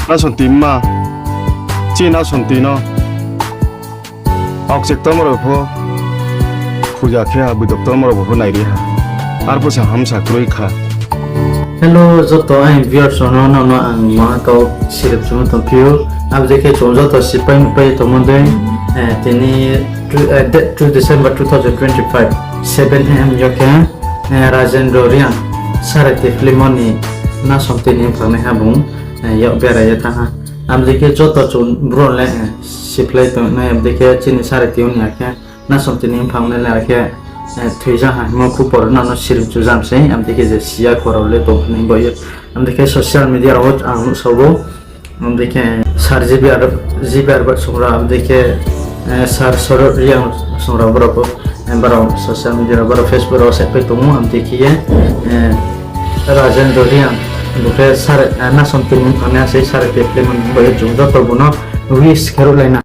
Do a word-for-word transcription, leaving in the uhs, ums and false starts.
Nasonti mma, chini Nasonti no aokchek ktorma rao pho phuja khe ha, buidok ktorma rao pho nairi ha. Arphuh se hamsa kroi kha. Hello joto aini viewers rao no, nrao no ang maha kau sirip chumo tongphi ou. Abo dei khe chung joto sipai nuhpai ye tongmo dei, tini date two December two thousand twenty-five, seven A M yo khe Rajendra Reang Sareti film ni Nasonti ni mphangnaiha bung yak bera ye thanng ha. Abo dei khe joto chung brouh le siphlai tongnai, abo dei khe chini Sareti ong ni ya khe Nasonti ni mphangnai le akhe thoija ha hingmo khupor nrao no sirip chujam sei, abo dei khe je siya khorao le tong hing bo ye. Abo dei khe social media rao wo ang nuhsao ou. Abo dei khe Sir G B R, G B R Batsongra, abo dei khe Sir Sorot Reang Songra, brao pho, brao social media rao, brao Facebook rao saipai tong ou, abo dei khe ye Rajendra Reang, bo khe Nasonti ni mphangnai sei, Sareti film ni bo ye chung joto bung no wish khe ruhlai na.